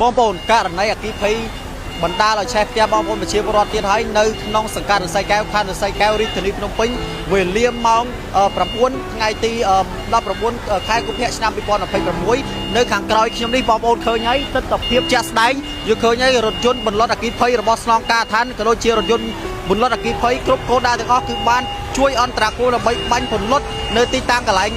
បងប្អូនករណីអគិភ័យបណ្ដាលឲ្យឆេះផ្ទះបងប្អូនប្រជាពលរដ្ឋទៀតហើយនៅក្នុងសង្កាត់រស័យកែវខណ្ឌរស័យកែវរាជធានីភ្នំពេញវេលាម៉ោង9ថ្ងៃទី19ខែកុម្ភៈឆ្នាំ2026នៅខាងក្រោយខ្ញុំនេះបងប្អូនឃើញហើយទស្សនភាពជាក់ស្ដែងយើងឃើញហើយរថយន្តបន្លត់អគិភ័យរបស់ស្នងការដ្ឋានក៏ដូចជារថយន្តបន្លត់អគិភ័យគ្រប់គោលដៅទាំងអស់គឺបានជួយអន្តរាគមន៍ដើម្បីបាញ់ពន្លត់នៅទីតាំងកន្លែង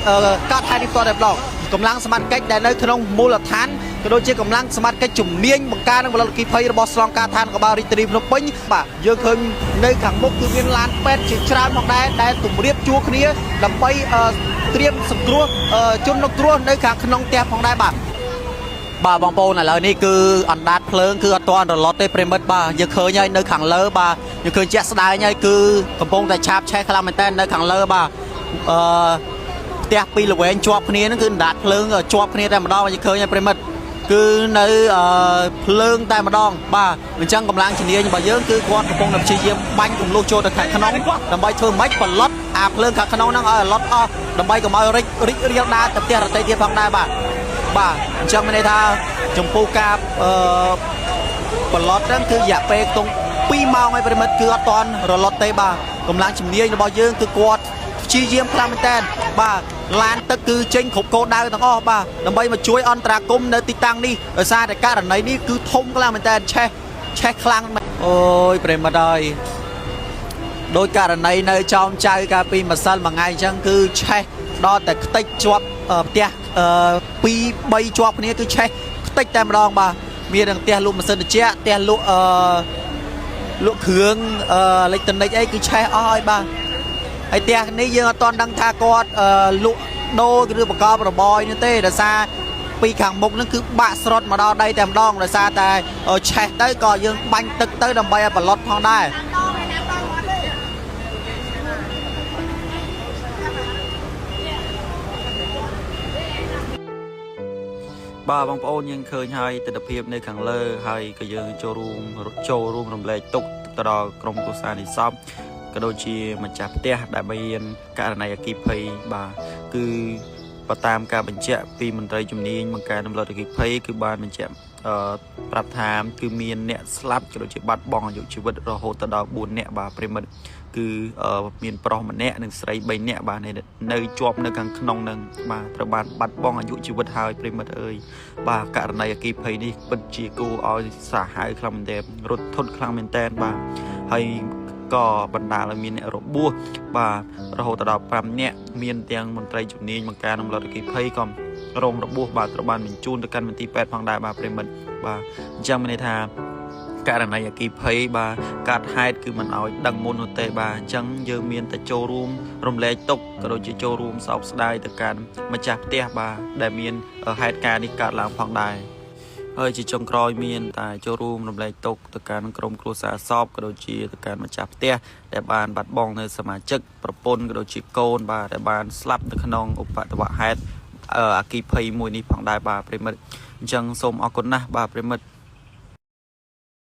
កើតហេតុនេះផ្ទាល់តែម្ដងកម្លាំងសមត្ថកិច្ចដែលនៅក្នុងមូលដ្ឋានក៏ដូចជាកម្លាំងសមត្ថកិច្ចជំនាញបង្ការនិងផលិតអគ្គិភ័យរបស់ស្នងការដ្ឋានក្បាលរាជធានីភ្នំពេញបាទយើងឃើញនៅខាងមុខគឺមានឡានពេទ្យជាច្រើនផងដែរដែលទម្រាបជួរគ្នាដើម្បីត្រៀមសង្គ្រោះជនរងគ្រោះនៅខាងក្នុងផ្ទះផងដែរបាទបាទបងប្អូនឥឡូវនេះគឺអណ្ដាតភ្លើងគឺអត់ទាន់រលត់ទេប្រិមិត្តបាទយើងឃើញហើយនៅខាងលើបាទយើងឃើញជាក់ស្ដែងហើយគឺកំពុងតែឆាបឆេះខ្លាំងមែនតើនៅខាងលើបាទអឺ ផ្ទះពីរល្វែងជាប់គ្នាហ្នឹងគឺអណ្ដាតភ្លើងជាប់គ្នាតែម្ដងយើងឃើញហើយប្រិមិត្តគឺនៅភ្លើងតែម្ដងបាទអញ្ចឹងកម្លាំងជំនាញរបស់យើងគឺគាត់កំពុងតែព្យាយាមបាញ់គំលូសចូលទៅខាងក្នុងដើម្បីធ្វើម៉េចផលិតអាភ្លើងខាងក្នុងហ្នឹងឲ្យរលត់អស់ដើម្បីកុំឲ្យរិចរិចរាលដាលទៅផ្ទះរតីទៀតផងដែរបាទបាទអញ្ចឹងមានន័យថាចំពោះការអឺ ប្រឡត់ហ្នឹងគឺរយៈពេលខ្ទង់2ម៉ោងហើយប្រិមិត្តគឺអត់តន់រលត់ទេបាទកម្លាំងជំនាញរបស់យើងគឺគាត់ព្យាយាមខ្លាំងមែនតើបាទឡានទឹកគឺចេញគ្រប់គោលដៅទាំងអស់បាទដើម្បីមកជួយអន្តរាគមន៍នៅទីតាំងនេះដោយសារតែករណីនេះគឺធំខ្លាំងមែនតើឆេះឆេះខ្លាំងអូយប្រិមិត្តអើយដោយករណីនៅចោមចៅកាលពីម្សិលមួយថ្ងៃអញ្ចឹងគឺឆេះដល់តែខ្ទេចជាប់ផ្ទះ2 3ជាប់គ្នាគឺឆេះខ្ទេចតែម្ដងបាទមានទាំងផ្ទះលក់ម៉ាស៊ីនត្រជាក់ផ្ទះលក់អឺលក់គ្រឿងអេឡិចត្រូនិកអីគឺឆេះអស់ហើយបាទហើយផ្ទះនេះយើងអត់ទាន់ដឹងថាគាត់លក់ដូរឬបង្ករបរនេះទេដោយសារពីខាងមុខហ្នឹងគឺបាក់ស្រុតមកដល់ដីតែម្ដងដោយសារតែឆេះទៅក៏យើងបាញ់ទឹកទៅដើម្បីឲ្យប្រឡត់ផងដែរ បាទបងប្អូនយើងឃើញហើយទស្សនភាពនៅខាងលើហើយក៏យើងចូលរួមចូលរួមរំលែកទុកទៅដល់ក្រុមគ្រួសារនៃសពក៏ដូចជាម្ចាស់ផ្ទះដែលមានករណីអគ្គិភ័យបាទគឺបើតាមការបញ្ជាក់ពីមន្ត្រីជំនាញបង្ការរំលត់អគ្គិភ័យគឺបានបញ្ជាក់អឺប្រាប់ថាគឺមានអ្នកស្លាប់ក៏ដូចជាបាត់បង់អាយុជីវិតរហូតទៅដល់4នាក់បាទប្រិមិត្តគឺមានប្រុសម្នាក់និងស្រី3នាក់បាទនៅជាប់នៅខាងក្នុងនឹងបាទត្រូវបានបាត់បង់អាយុជីវិតហើយប្រិមិត្តអើយបាទករណីអគ្គិភ័យនេះពិតជាគួរឲ្យសាហាវខ្លាំងមែនទែនរត់ធត់ខ្លាំងមែនទែនបាទហើយក៏បណ្ដាលឲ្យមានអ្នករបួសបាទរហូតដល់5នាក់មានទាំងមន្ត្រីជំនាញបង្ការរំលត់អគ្គិភ័យក៏រងរបួសបាទត្រូវបានបញ្ជូនទៅកាន់មន្ទីរពេទ្យផងដែរបាទប្រិមិត្តបាទអញ្ចឹងមានន័យថាករណីអគ្គិភ័យបាទកាត់ហេតុគឺមិនឲ្យដឹងមុននោះទេបាទអញ្ចឹងយើងមានតែចូលរួមរំលែកទុកក៏ដូចជាចូលរួមសោកស្ដាយទៅកាន់ម្ចាស់ផ្ទះបាទដែលមានហេតុការណ៍នេះកើតឡើងផងដែរហើយជាចុងក្រោយមានតែចូលរួមរំលែកទុកទៅកាន់ក្រុមគ្រួសារសពក៏ដូចជាទៅកាន់ម្ចាស់ផ្ទះដែលបានបាត់បង់នៅសមាជិកប្រពន្ធក៏ដូចជាកូនបាទដែលបានស្លាប់នៅក្នុងឧបទ្ទវហេតុអគ្គិភ័យមួយនេះផងដែរបាទប្រិមិត្តអញ្ចឹងសូមអរគុណណាស់បាទប្រិមិត្ត។